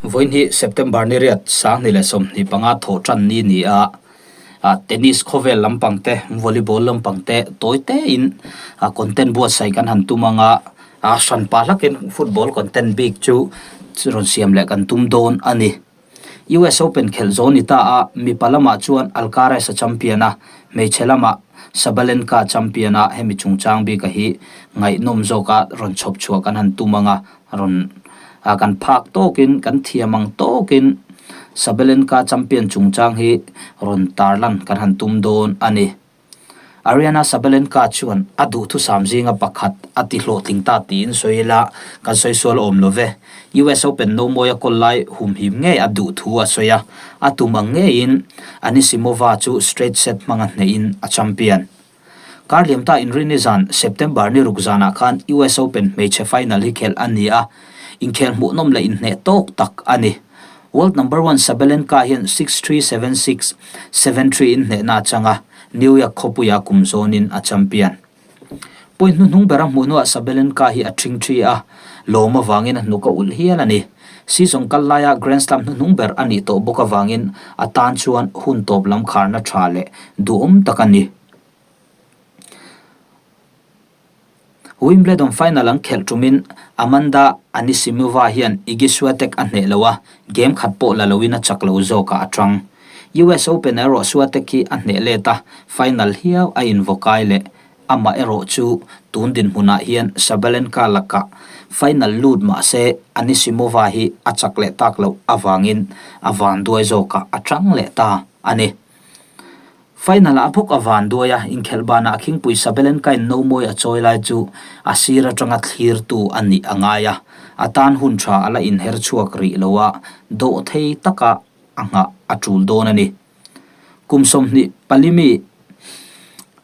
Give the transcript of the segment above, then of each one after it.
Vawiin hi September ni riat 2025 thawh tan ni ni a, tennis khawvel lampang te, volleyball lampang te tawi tein content buatsaih kan han tum ang a, hran pah hlakin football content bik chu rawn siam leh kan tum dawn a ni. US Open khelh zawh ni ta a, mipa lamah chuan Alcaraz a champion a, hmeichhe lamah Sabalenka champion a, hemi chungchang bika hi ngaihnawm zawka rawn chhawp chhuah kan han tum ang a, rawn kan phak tawkin kan thiam ang tawkin Sabalenka champion chungchang hi rawn tarlan kan han tum dawn a ni. Aryna Sabalenka chuan a duhthusam zinga pakhat a ti hlawhtling ta tiin sawi ila kan sawi sual awm lo ve. US Open nomawi a kawl lai humhim ngei a duh thu a sawi a, a tum ang ngeiin Anisimova chu straight set hmanga hnehin a champion. Kar liam ta Inrinni zan, September ni ruk zanah khan US Open hmeichhe final hi khelh a ni a, inkhel hmuhnawm leh inhneh tawk tak a ni. World number one Sabalenka hian 6-3, 7-6, 7-3 in hnehna a chang a, New York khawpuia kum zawnin a champion. Point hnuhnung bera hmuh hnuah Sabalenka hi a ṭhingṭhi a, lawm avangin a hnuk a ulh hial a ni. Season kal laia Grand Slam hnuhnung ber a nih tawh bawk avangin a tan chuan hun tawp lam kharna ṭha leh duhawm tak a ni. Wimbledon final an khelh ṭumin Amanda Anisimova hian Iggy Swiatek a hneh lo a, game khat pawh la loin a chak lo zawkah a ṭang. US Open erawh Swiatek hi a hneh let a, final hiau a invaw kai leh. Amah erawh chu tun dinhmunah hian Sabalenka lakah final lut mah se Anisimova hi a chak leh tak loh avangin a vanduai zawkah a ṭang leh ta a ni. Final ah bawk a van duai a, inkhelh banah a khingpui Sabalenka-in nomawi a chawi lai chu a sir atanga thlirtu a nih a ngai a, a tan hun tha a la inher chhuak rih lo a, dawh thei taka a nghah a tul dawn a ni. Kum 24 mi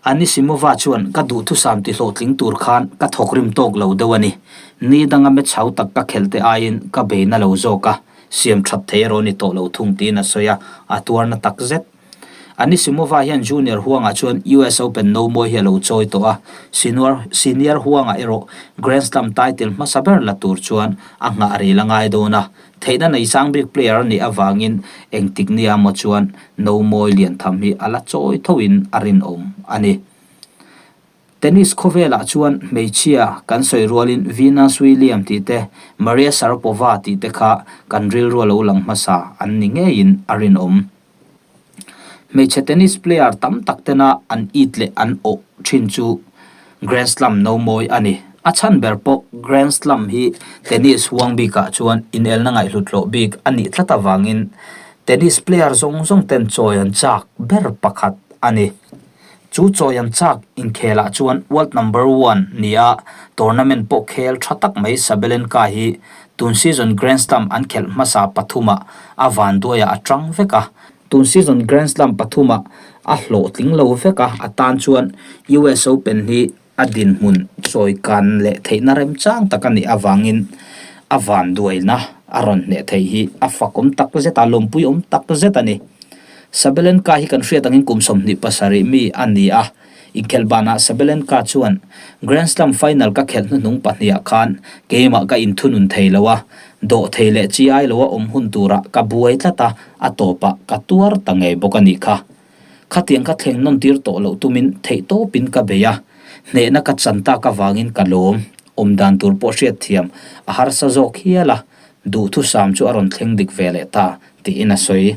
Anisimova chuan ka duhthusam ti hlawhtling tur khan ka thawkrim tawk lo deuh a ni. Ni danga match hau tak ka khelh te aiin ka bei na lo zawk a, siam that thei erawh ni tawh lo thung tiin a sawi a, a tuarna tak zet. Anisimova hian junior huangah chuan US Open nomawi hi a lo chawi tawh a, senior senior huangah erawh Grand Slam title hmasa ber la tur chuan a nghah ril a ngai dawn a, theihna nei sang bik player a nih avangin engtik nia maw chuan nomawi lian tham hi a la chawi thoin a rinawm a ni. Tennis khawvelah chuan hmeichhia kan sawi rualin Venus William tih te, Maria Sharapova tih te kha kan rilru a lo lang hmasa an ni ngeiin a rinawm. Hmeichhe tennis player tam tak tena an it leh an awh thin chu Grand Slam nomawi a ni. A chhan ber pawh Grand Slam hi tennis huang bikah chuan inelna ngaihhlut hlawh bik a nih tlat avangin tennis player zawng zawng ten chawi an chak ber pakhat a ni. Chu chawi an chak inkhelah chuan world number one ni a, tournament pawh khel tha tak mai Sabalenka hi tun season Grand Slam an khelh hmasa pathumah a vanduaiah a tang vek a. Tun season Grand Slam pathumah a hlawhtling lo vek a, a tan chuan US Open hi a dinhmun chawi kan leh theihna remchang tak a nih avangin a vanduaina a rawn hneh theih hi a fakawm tak zet a, lawmpuiawm tak zet a ni. Sabalenka hi kan hriat angin kum 27 mi a ni a, inkhelh banah Sabalenka chuan Grand Slam final ka khelh hnuhnung pahnihah khan keimah ka inthunun thei lo a, dawh thei leh chi ai loa awm hun turah ka buai tlat a, a tawpah ka tuar ta ngei bawk a nih kha. Khatiang ka thleng nawn tir tawh loh tumin theihtawpin ka bei a, hnehna ka chan tak avangin ka lawm, awm dan tur pawh hriatthiam a harsa zawk hial a, duhthusam chu a rawn thleng dik ve leh ta, tiin a sawi.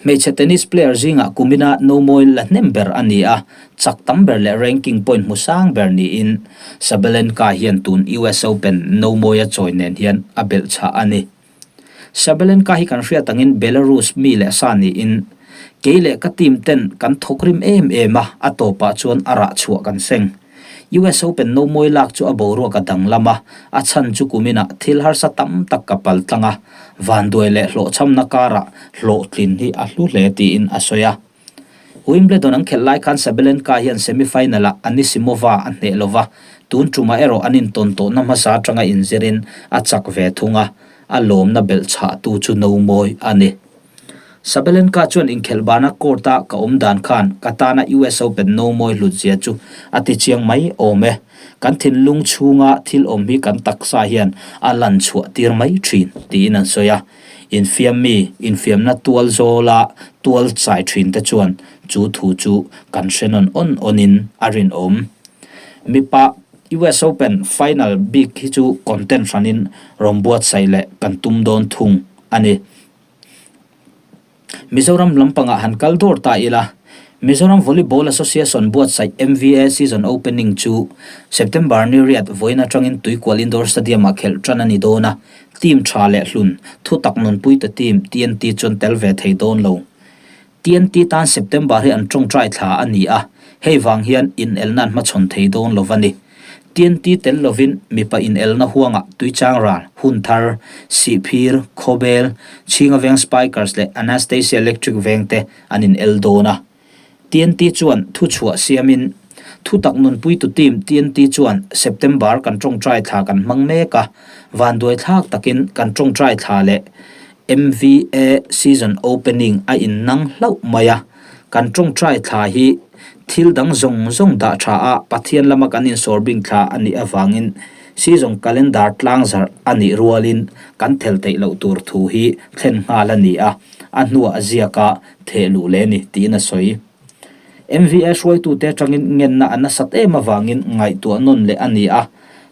Hmeichhe tennis player zingah kumina nomawi la hnem ber a ni a, chak tam ber leh ranking point hmu sang ber niin Sabalenka hian tun US Open nomawi a chawi nen hian a belh chhah a ni. Sabalenka hi kan hriat angin Belarus mi leh sa niin kei leh ka team ten kan thawk rim em em a, a tawpah chuan a rah chhuah kan seng. US Open nomawi lak chu a boruak a danglam a, a chhan chu kuminah thil harsa tam tak ka pal tlang a, vanduai leh hlawhchhamna karah hlawhtlin hi a hlu hle tiin a sawi a. Wimbledon an khelh lai khan Sabalenka hian semi-final-ah Anisimova a hneh lo va, tun tumah erawh an intawn tawhna hmasa atanga inzirin a chak ve thung a, a lawmna belh chhahtu chu nomawi a ni. Sabalenka chuan inkhelh bana court-a ka awm dan khan ka tana US Open nomawi hlutzia chu a ti chiang mai awm e. Kan thinlung chhunga thil awm hi kan taksa hian a lan chhuah tir mai thin, tiin an sawi a. Infiam mi, infiamna tual zawla tual chai thin te chuan chu thu chu kan hre nawn awn awnin a rinawm. Mipa US Open final bik hi chu content hranin rawn buatsaih leh kan tum dawn thung a ni. Mizoram lampangah han kal dawr ta ila, Mizoram Volleyball Association buatsaih MVA season opening chu September ni riat vawiin atangin Tuikual Indoor Stadium-ah khelh tan a ni dawn a, team tha leh hlun, thutak nunpuite team TNT chuan tel ve thei dawn lo. TNT tan September hi an tawngtai thla a ni a, hei vang hian inelna an hmachhawn thei dawn lo va ni. TNT tel lovin mipa inelna huangah Tuichang ral, Hunthar, Sihphir, Khawbel, Chhinga Veng Spikers leh Anastasia Electric Veng te an inel dawn a. TNT chuan thuchhuah siamin, Thutak nunpuitu team TNT chuan September kan tawngtai thla kan hmang mek a, vanduaithlak takin kan tawngtai thla leh MVA season opening a innang hlauh mai a. Kan tawngtai thla hi thil dang zawng zawng dah tha a, Pathian lama kan insawr bing thla a nih avangin season calendar tlang zarh a nih rualin kan thel theih loh tur thu hi thlen nghal a ni a, a hnuah a ziak a theh luh leh ni tiin a sawi. MVA hruaitute atangin ngenna a nasat em avangin ngaihtuah nawn leh a ni a,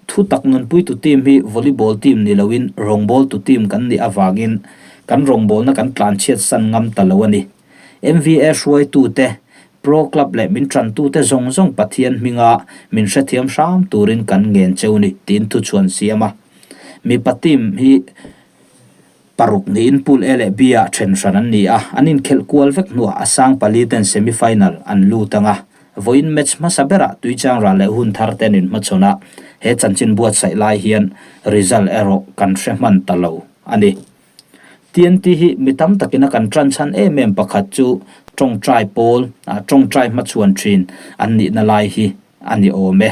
thu tak nunpuitu team hi volleyball team ni loin rawngbawltu team kan nih avangin kan rawngbawlna kan tlanchhiat san ngam ta lo a ni. MVA hruaitute, Pro Club leh min tantute zawng zawng Pathian hminga min hrethiam hram turin kan ngen cheu ni, tiin thuchhuan siam a. Mipa team hi paruk niin Pool A leh B ah then hran an ni a, an inkhelh kual vek hnuah a sang pali ten semi final an lut ang a. Vawiin match hmasa berah Tuichangra leh Hunthar ten inhmachhawn a, he chanchin buatsaih lai hian result erawh kan hre hman ta lo a ni. TNT hi mi tam takin a kan tan chhan em em pakhat chu tawngtai pawl, tawngtai hmachhuan thin an nihna lai hi a ni awm e.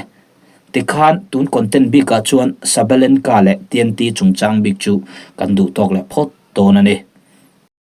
Tikhan tun content bikah chuan Sabalenka leh TNT chungchang bik chu kan duh tawk leh phawt dawn a ni.